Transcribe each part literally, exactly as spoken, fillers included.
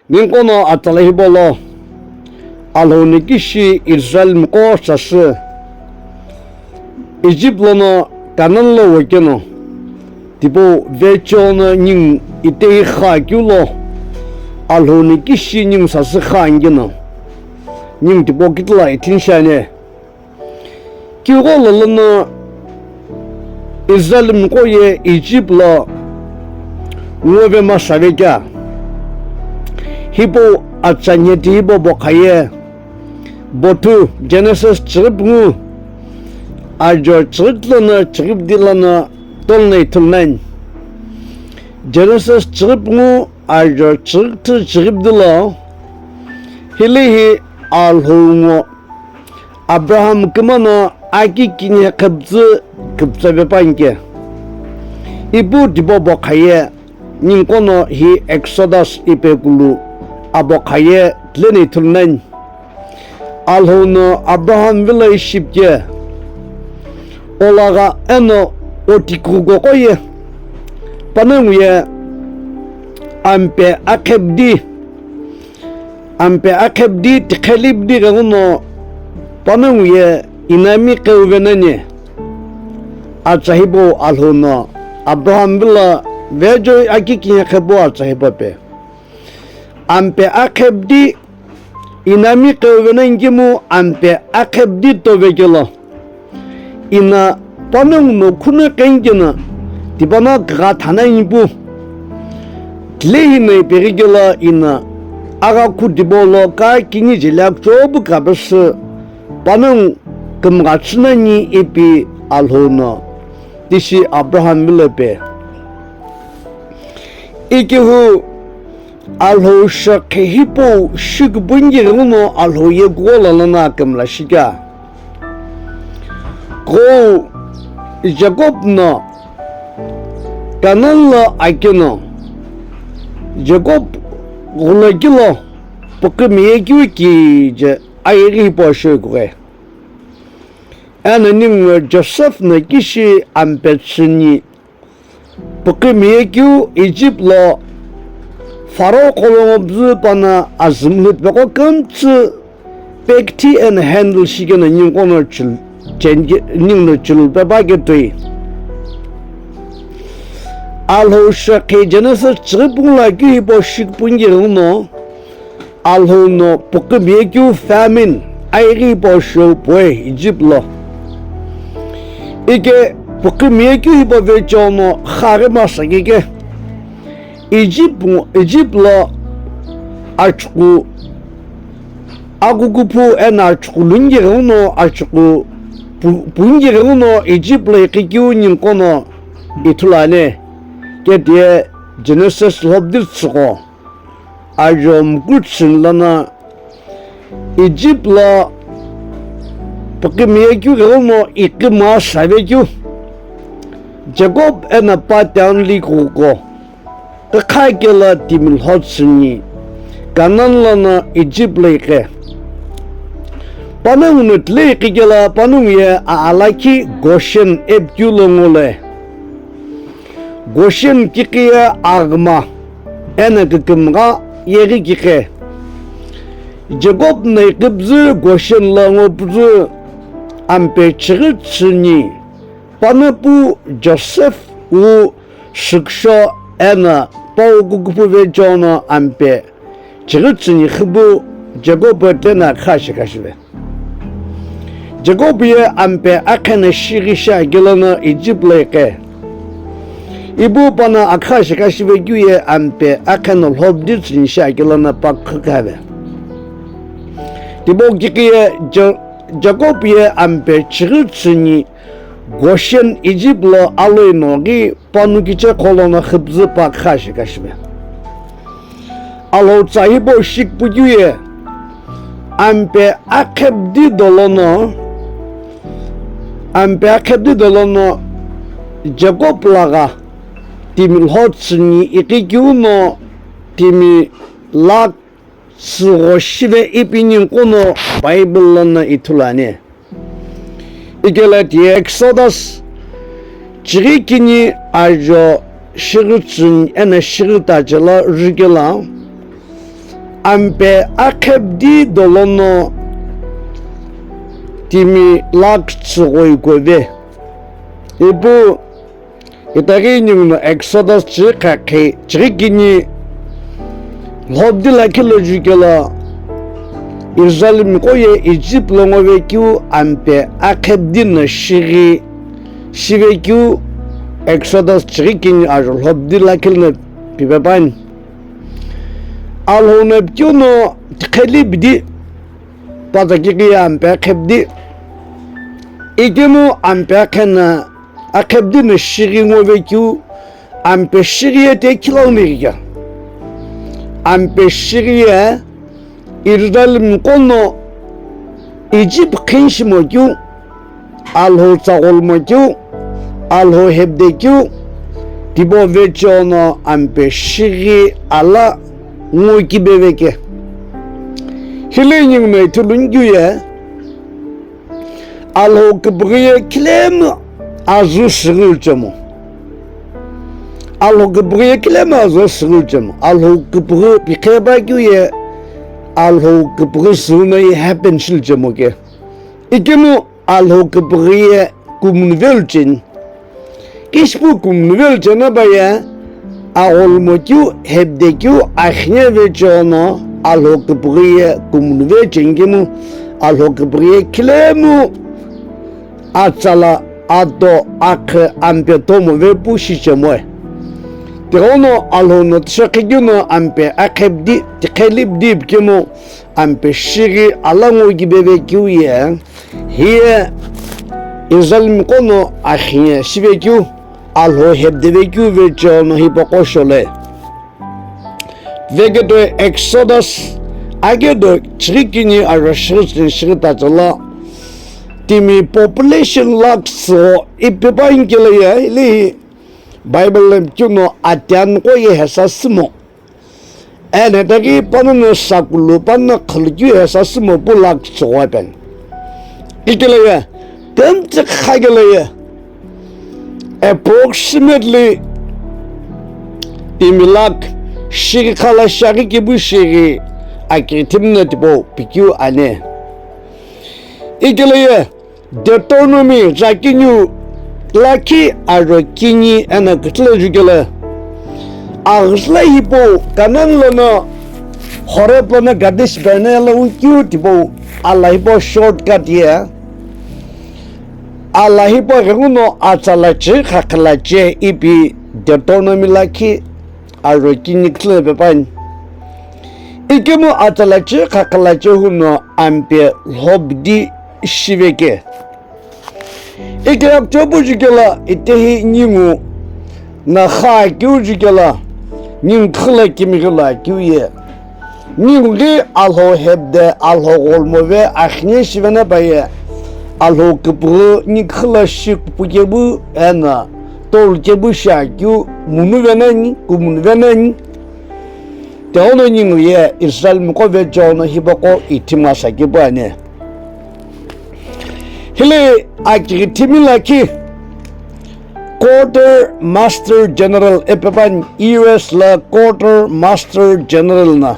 Ninguqo no atsala hipau lo, Alhou no kishi Israel miqo sasü Egypt lono Canaan lo wekeno, tipau vechewo no ningu itei xü keu lo, Alhou no kishi ningu sasü xü ani keno, ningu tipau kitila ithini shiani. Kughengu lono Israel miqo ye Egypt lo ngove masa vekea. Hipau atsa nheti hipau bokha ye, bothu Genesis chighi pungu, ajo chighi lono chighi di lono tolno ithulu nani. Genesis chighi pungu, ajo chighi, chighi di lo, hile hi Alhou ngo Abraham kümano aki kini qhepütsü küpütsa pe panike. Ipu tipau bokha ye, ninguqo no hi Exodus ipi kulu abokha ye tile no ithulu nani. Alhou no Abraham vilo ishi pike, olagha eno otikuqo ye, panongu ye ampe aqhepüdi, ampe aqhepüdi tiqhelipüdi ghenguno panongu ye inami qeuve nani. Atsa hipau Alhou no Abraham vilo vechewo aki kini qhepüo atsa hipau pe. Ampe aqhepüdi inami qeuve nani kemu ampe aqhepüdi tove kelo, ina panongu no khuno qeni keno tipano kugha thana nipu. Tile hi no ipeghi kelo ina agha khu tipau lo ka kini jeli akuchou pu kapesü panongu kümgha chü nani ipi Alhou no tishi Abraham vilo pe. Ikehu Alhou shokhe hipau shiküpünike ghenguno Alhou ye kughengu lono akümla shikea. Kughengu Jacob no Canaan lo akeno, Jacob ghulokilo püqümi ye keu kije ayeghi hipau shokughe. Eno ningu Joseph no kishi ampe chüni püqümi ye keu Egypt lo Pharaoh qolongo püzü pano azümlu peko kümtsü pekthi eno handle shikeno ninguqo no chil-, chenje, ningu no chilu pepa ketoi. Alhou shokhe Genesis chighi pungu lo keu hipau shiküpünike ghenguno, Alhou no püqümi ye keu famine, ayeghi hipau shou pue Egypt lo. Ike püqümi ye keu hipau vechewo no xü ghi masa kike. Egypt, Egypt lo achuqu akukuphu eno achuqu lunike ghenguno achuqu pu-, punike ghenguno Egypt lo iqi keu ninguqo no ithulu ani. Ketiye Genesis lhobdi tsüqo ajo mkutsin lono Egypt lo püqümi ye keu ghenguno iqi masa vekeu. Jacob eno pa town li kuko kükha kelo timi lhotsüni Canaan lono Egypt lo iqi. Panongu no tile iqi kelo panongu ye aa lakhi Goshen ipi keu lo ngolo. Goshen kikhi ye aghüma eno kükümgha yeghi kikhi. Jacob no iqi püzü Goshen lo ngo püzü ampe chighi chüni, pano pu Joseph wu shükusho eno pa wu kukuphu vechewo no ampe chighi chüni xüpu Jacob tile no akha shikashive. Jacob ye ampe akhe no shighi shi akelo no Egypt lo iqi. Ipu pano akha shikashive keu ye ampe akhe no lhobdi chüni shi akelo no pa khükave. Tipau kikhi ye Jo-, Jacob ye ampe chighi chüni Goshen Egypt lo aloi no ghi panu kiche qholono xüpüzü pa kha shikashive. Alhou tsa hipau shiküpü keu ye ampe aqhepüdi dolono, ampe aqhepüdi dolono Jacob lagha timi lhotsüni iqi keu no timi lakh tsügho shive ipi ninguqo no Bible lono ithulu ani. Ikelo tiye Exodus chighi kini ajo shighi tsüni eno shighi tache lo jukelo Ampe akhepdi dolono timi lakh tsüghoi kove. Ipu itaghi ninguno Exodus chighi khakhe chighi kini lhobdi lakhi lo jukelo Israel miqo ye Egypt lo ngo vekeu ampe akhepdi no shighi shivekeu Exodus chighi kini ajo lhobdi lakhi lono pipe pani. Alhou no pikeu no tiqheli pidi, pata kiki ye ampe akhepdi. Ikemu ampe akhena akhepdi no shighi ngo vekeu, ampe shighi ye te khilau ni kika. Ampe shighi ye Israel miqo no Egypt khin shimo keu, Alhou tsaghol mo keu, Alhou hepde keu, tipau vecheono ampe shighi ala ngo kibe veke. Hile ninguno ithulu nikeu ye, Alhou küpüghü ye khilemu azü shighi chemo. Alhou küpüghü ye khilemu azü shighi chemo. Alhou küpüghü pikhe ba keu ye, Alhou küpüghü süno ye happen shil chemo ke. Ikemu Alhou küpüghü ye kumunu velu cheni. Kishipu kumunu velu chena ba ye, aghol mo keu, hepde keu, akhine vecheono, Alhou küpüghü ye kumunu vecheni kemu, Alhou küpüghü ye khilemu, atsala, ato, akhü, ampe tomo vepu shichemoe. Tighono Alhou no tishakhi keu no ampe akhepdi, tiqheli pidi pikemu, ampe shighi ala ngo kibe vekeu ye, hiye Israel miqo no akhiye shivekeu, Alhou hepde vekeu vecheono hipaqo shole. Veketoi Exodus akedo chighi kini ajo shighi tsüni shighi tatsala timi population lakh tsügho ipi pa inkele ye, hile hi Bible lo pikeu no atianqo ye hesa sümo. Eno itaghi panongu sakulu panongu khulukeu hesa sümo pu lakh tsügho pen. Ikele ye, kümtsü khakele ye, approximately timi lakh shighi khala shaghi kipu shighi akirithimi no tipau pikeu ani. Ikele ye, Deuteronomy zakiniu lakhi aro kini eno küthüle jukelo. Aghüzüla hipau Canaan lono Horeb lono Kadesh Barnea lo wukeu tipau ala hipau shortcut ye. Ala hipau ghenguno atsala chighi khakhala che ipi Deuteronomy lakhi aro kini küthüle pe pani. Ikemu atsala chighi khakhala che huno ampe lhobdi shiveke. Ike yakucho pu jukelo itehi ningu na kha keu jukelo ningu khüla kimighi lo keu ye. Ningu ghi Alhou hepde Alhou ghol move akhine shivena ba ye. Alhou küpüghü ni khüla shi kupukepu eno tolu kepu shi akeu munu venani, kumunu venani. Tighono ningu ye Israel miqo vecheono hipaqo ithimi asa kipu ani. Hile akirithimi lakhi Quarter Master General ipi pani U S la Quarter Master General na.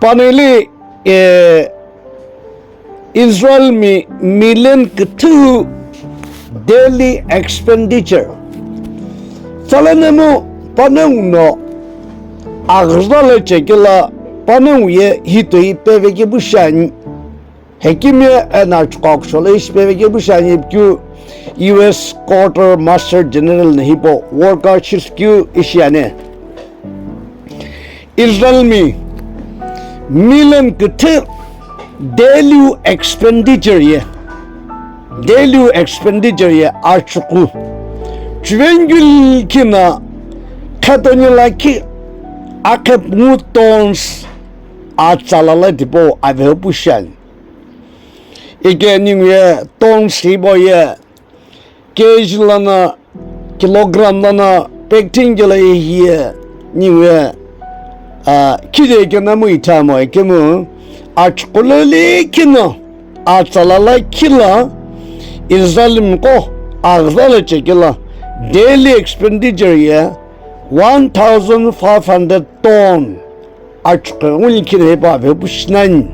Paneli, eh, Israel mi million küthü daily expenditure. Tsalanemu panongu no aghüzüla chekela panongu ye hitoi peveke pu shiani. Hekimi eno achuqu akusho lo ishi peveke pu shiani pikeu U S Quarter Master General na hipau workout shisikeu ishi ani. Israel mi million küthü daily expenditure ye, daily expenditure ye achuqu chuvengul kina khetoni lakhi akhepungu tons atsala la tipau avehu pu shiani. Ike ningu ye tons hipau ye K G lono, kilogram lono, pekitini kelo ye hiye, ningu ye, ah, khide keno mu ithamo, ikemu, achuqu lo likhi no, atsala lakhi lo, Israel miqo, aghüzüla chekela, daily expenditure ye, one thousand five hundred ton. Achughu nguni kina hipau avepushi nani.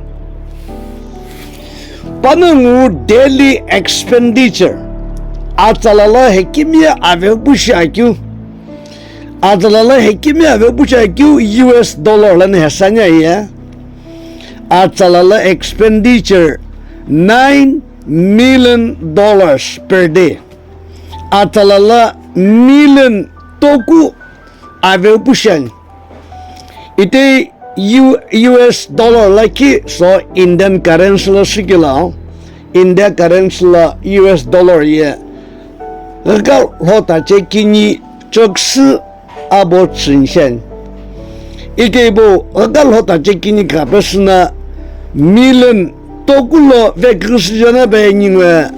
Panongu daily expenditure. Atsala la hekimi avepushi akeu. Atsala la hekimi avepushi akeu U S dollar lani hesani aye. Atsala la expenditure nine million dollars per day. Atsala la million toku avepushi ani. Ite U-, U S dollar lakhi so Indian currency lo shikila, India currency lo U S dollar ye ghaka lhota chekini choksu abo tsüni shiani. Ike ibo ghaka lhota chekini kapesüna million toku lo veküsü jana be ningu,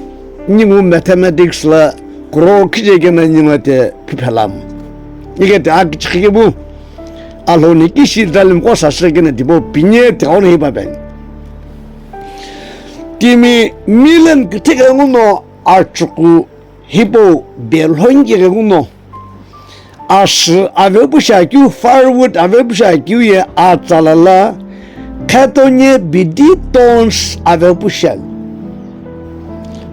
ningu mathematics la crore khije kena ningu te phiphelamu. Ike te akichikhe bu Alhou ni kishi zalim ko sasü kena tipau pinye te ono hipa ben. Timi million kithike nguno achughu hipau belhongi keghi no, asü avepushi akeu, firewood avepushi akeu ye atsala la khetoni bidi tons avepushi ani.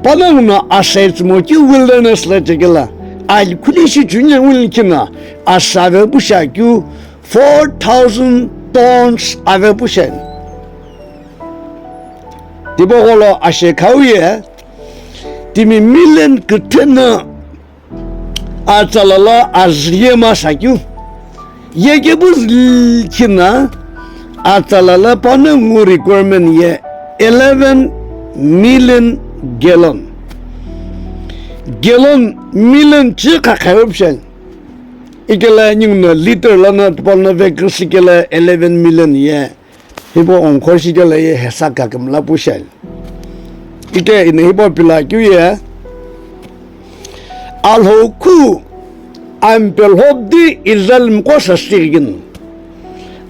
Panongu no asü itsümo keu wilderness la chekela, ali khuli shi chuni nguni kina asü avepushi akeu four thousand tons avepushi ani. Tipaqo lo ashe khau ye, timi million küthü no atsala la azü ye masa keu. Ye kepu zü kina atsala la panongu requirement ye eleven million gallon. Gallon million chi khakhayo pshen. Ikela ningu no liter lono tipau lono veküsü kela eleven million ye. Hipau ongkho shikela ye hesa kakümla pushi ani. Ike ino hipau pila keu ye Alhou khu ampe lhobdi Israel mqo sasü kigin.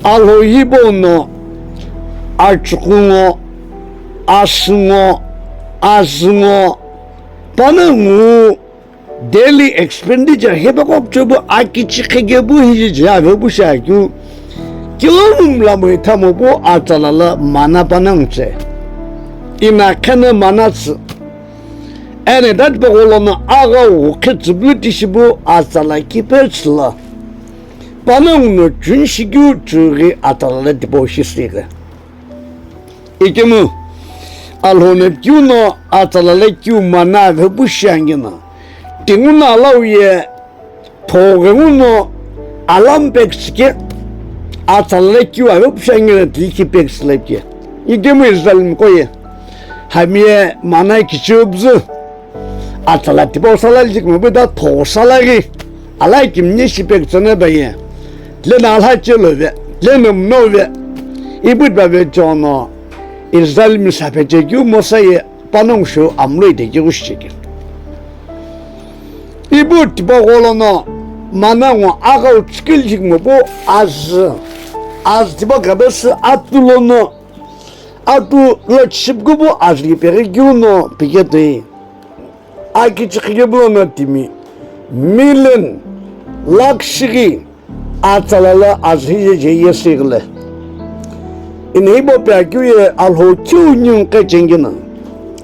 Alhou hipau no achughu ngo, asü ngo, azü ngo, panongu daily expenditure hipaqo pchobu akichikhe kepu hiji je avepushi akeu. Kilomum lamoi thamu pu atsala la mana panongu tse. Ina khena mana tsü. Ene that paqo lono aghau ghukhe tsüblu tishipu atsala kipetsü la. Panongu no chun shikeu chughi atsala la tipau shisüghi. Ikemu Alhou no keu no atsala la keu mana avepushi angina. Tingu no alau ye thoghengu no alam peküsü ke atsala la keu avepushi angina tiliki peküsü la ke. Ikemu Israel mqo ye. Hami ye mana kichubzü. Atsala tipau sala jikma bu da tho sala ghi. Ala kimni shipe kutsana ba ye. Lena alha chelo ve. Lena mno ve. Ibu ba ve chono. Israel mi sape che kyu Mosa ye panongu shu amlo ite kyu shicheke. Ibu tipaqo lono mana ngo aghau chikil jikma bu az. Az tipa kabesi atu lono. Atu lo chipkubu azü peghi keu no pike toi. Aki chikhikibu lono timi million lakh shighi atsala la azü hije je yesi ghile. Ino hipau pe akeu ye Alhou keu ningu qhechengina.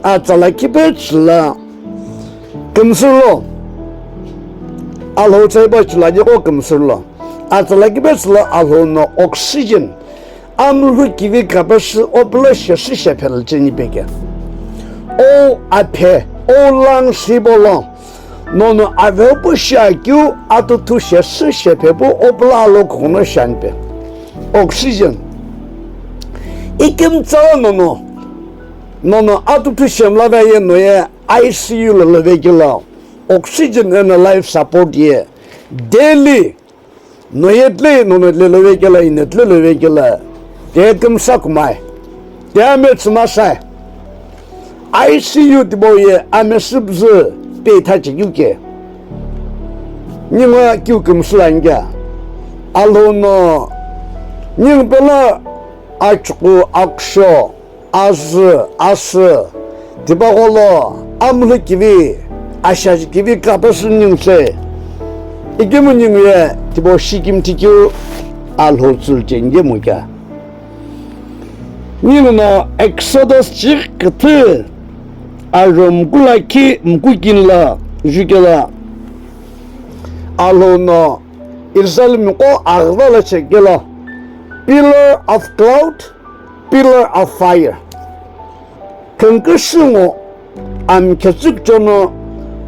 Atsala kipetsü la kümsülo. Alhou tsaipa chula jeko kümsülo. Atsala kipetsü la Alhou no oxygen. Amulhu kivi kapesü opülo shesü shephelo cheni peke. O aphe, o lungs hipau lo. Nono avepu shiakeu atuthu shesü shephepu opülo alo kughuno shianipe. Oxygen. Ikimtsala nono. Nono atuthu shemla vaye noye I C U lo lovekelo. Oxygen eno life support ye. Daily. Noye tle, nono tle lovekela, ine tle lovekela. Te kümsa kumai. Te ame tsümasai. I C U tipau ye ame süpzü pe ithache keu ke. Ningu keu kümsü la nge. Alhou no. Ningu pelo achukhu akusho. Azü, asü, tipaqo lo, amulhu kivi, ashaji kivi kapesü ningu se. Ikemu ningu ye, tipau shikimthi keu, Alhou tsülu cheni kemu kea. Ninguno Exodus chighi küthü ajo mkulu lakhi mkukini lo jukelo, Alhou no Israelmiqo aghüla lo chekelo, pillar of cloud, pillar of fire. Khünküsü ngo amkhetsü kuchono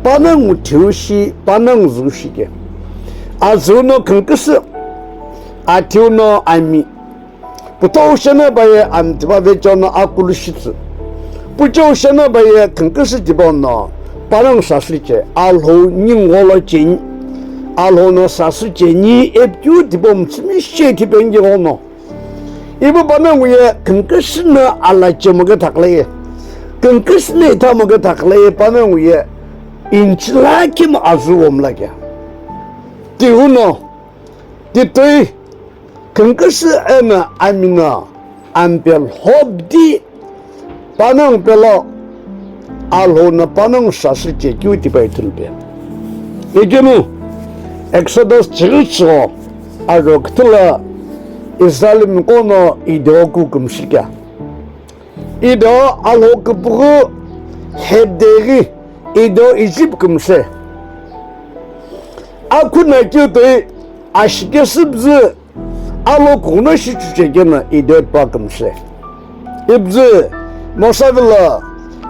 panongu thiu shi, panongu züu shike. Azüu no khünküsü, athiu no ami. Puthou shena baye ami tipau vechono akulu shitsü. Puchou shena baye khünküsü tipau no panongu sasü che, Alhou ningu gholo cheni. Alhou no sasü cheni epikeu tipau mütsümishei tipau ngo no. Ipu panongu ye khünküsü no ala chemo kithakile ye, khünküsü no ithamo kithakile ye panongu ye inchila kemu azüu wo mlakea. Tiuno, titoi, khünküsü eno ami no ampe lhobdi panongu pelo, Alhou no panongu sasü chekeu tipau ithulupe. Ikemu Exodus chighi chigho ajo küthü lo Israelmiqo no ido ku kümshikia. Ido Alhou küpüghü Hebdeghi, ido Egypt kümshe. Akhu no keu toi ashikesü püzü alo kughuno shichuche keno ido tipau kümshe. Ipüzü Mosa vilo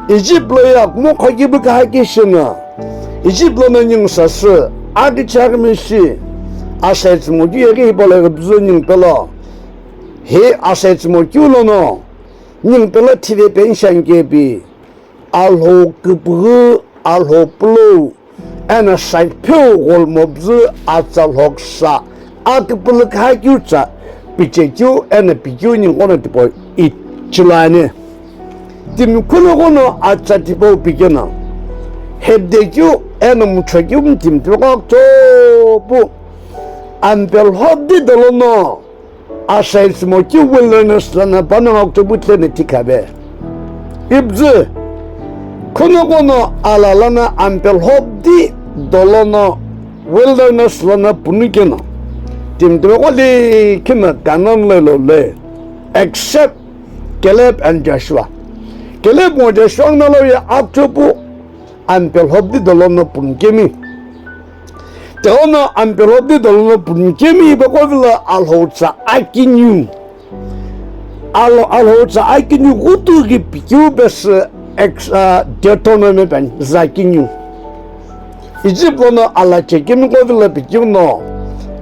Egypt lo ye akumo khaki bu kahaki shino, Egypt lono ningu sasü aghi chaghi mishi, asai tsümo keu yeghi hipau lo ipüzü ningu pelo. Hi asai tsümo keu lono ningu pelo thive penshan kepi, Alhou küpüghü, Alhou pulou, eno saipheu gholomo püzü atsa lhoksa, aküpülü kha keu tsa, pichekeu eno pikeu ninguno tipau ichilo ani. Timi khunoqo no atsa tipau pikeno, Hebdekeu eno muchokeu timi tipau ghakutho pu, ampe lhobdi dolo no asai tsümo keu wilderness lono panongu ghakutho pu tile no thikhape. Ipüzü khunoqo no ala lono ampe lhobdi dolo no wilderness lono punu keno, timi tipau qo likhi no Canaan lo lole, except Caleb and Joshua. Caleb ngo Joshua ngo no lo ye ghakutho pu ampe lhobdi dolo no punu kemi. Tiuno ampe lhobdi dolo no punu kemi ipe qo vilo Alhou tsa akiniu. Alhou, Alhou tsa akiniu ghutu ghi pikeu pesü ex-, ah, Deuteronomy pen zakiniu. Egypt lono ala chekemi qo vilo pikeu no,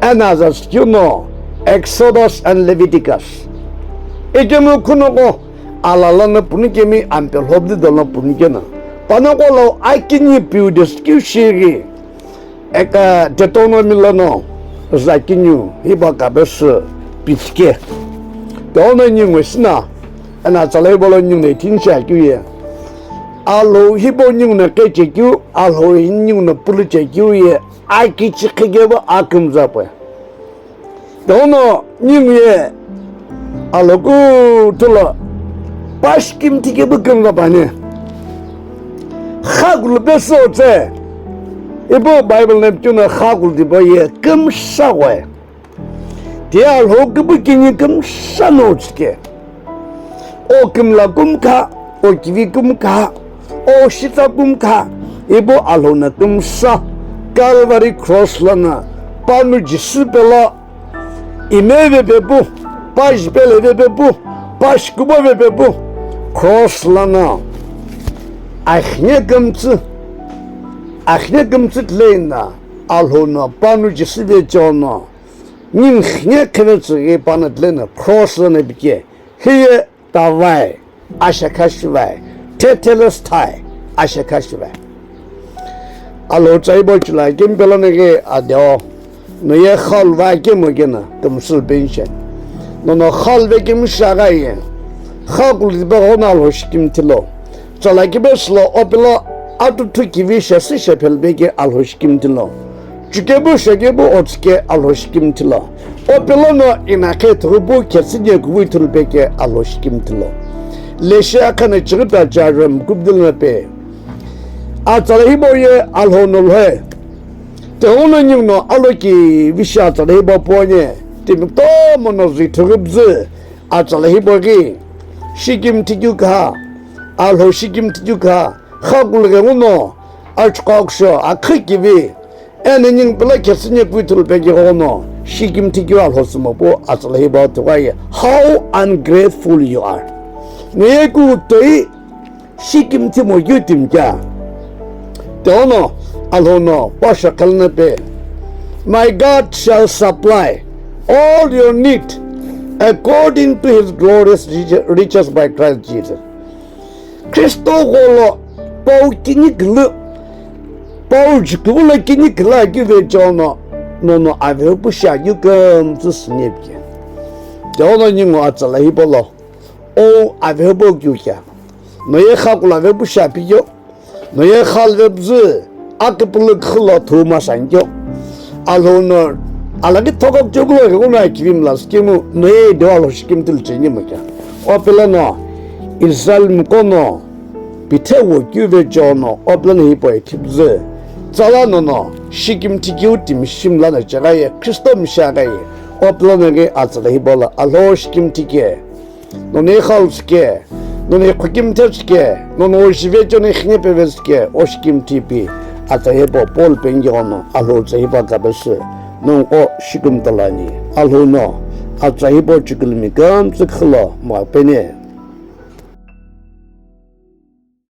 eno aza sikeu no, Exodus and Leviticus. Ikemu khunoqo ala lono punu kemi ampe lhobdi dolo no punu keno, pano qo lo akiniu piu de sikeu shighi, eka Deuteronomy lono zakiniu hipau kapesü pitsike. Tiuno ningu sina, eno atsala hipau lo ningu no ithinisha keu ye, Alhou hipau ningu no qhechekeu, Alhou hi ningu no puluchekeu ye akichi khikepu akümza pu. Tiuno ningu ye Alhou kuthu lo pashi kümthi kepu kümza pu ani. Xakulu pesü otse. Ipu Bible no pikeu no xakulu tipau ye kümsa ghoi. Ti Alhou küpü kini kümsa no tsike. O kümla kümkha, o kivi kümkha, o shitsa kümkha, ipu Alhou no kümsa Calvary cross lono panu Jisü pelo ime vepe pu, pa jipele vepe pu, pa shikubo vepe pu, cross lono akhine kümtsü, akhine kümtsü tile no Alhou no panu Jisü vechono, ningu khine khivetsü ghi panu tile no cross lono pike. Hiye tavai, ashekha shivai, tetelestai, ashekha shivai. Alhou tsa hipau chila kemi pelo no ghi adeo, no ye xalu va kemu keno kümsülu pension. Nono xalu ve kemu shaghi ye, xakulu tipau ghono Alhou shi kümthi lo. Tsala kipesü lo opilo atuthu kivi shesü shephelu pe ke Alhou shi kümthi lo. Chukepu shekepu otsike Alhou shi kümthi lo. Opilo no inakhe thupu khetsüne kuvi thulu pe ke Alhou shi kümthi lo. Leshi akhane chighi ta chara mkubdil na pe. Atsala hipau ye Alhou no lhoi. Tiuno ningu no alokivi shi atsala hipau püani. Timi kutomo no zui thughi püzü. Atsala hipau ghi shikimthi keu kha, Alhou shikimthi keu kha, khakulughenguno, achuqakusho, akhikivi, eno ningu pelo khesüne pui thulu peghi ghono, shikimthi keu Alhou sümo pu atsala hipau tighoye, how ungrateful you are. Noye kutoi shikimthi mo keu timi kea. Tighono, Alhou no, pasho khalna pe, "My God shall supply all your need according to his glorious riches by Christ Jesus." Kristo gholo pau kini kulu, pau jukulu kini kulu akeu vejono, nono avehu pu shi akeu kümtsü süni pi kea. Tighono ningu atsala hipau lo, o avehu pu keu kea. Noye khakula vehu pu shi api keu. Noye khalve püzü, akipulu khilo thuma sankyo. Alhou no, alagi thokok choklo ke kuna kivi mla skimu, noye dewa lo shikim til chenye mo kea. O pelo no, Israel mkono, pithe wo keu vejono, o pelo no hipau ithi püzü. Tsala nono, shikimthi keu timi shimla na cheghaye, Kristo mishaghaye. O pelo no ghi atsala hipau lo, Alhou shikimthi kea. Nono ikhau tsüke, nono ikhukimthe tsüke, nono ojive cheno ikhine peve tsüke, oshikimthi pi, atsa hipau Paul pengi ghono, Alhou tsa hipau kapesü, nongu qo shikumtala ani, Alhou no, atsa hipau chukulu mi kümtsü khilo, mo pene,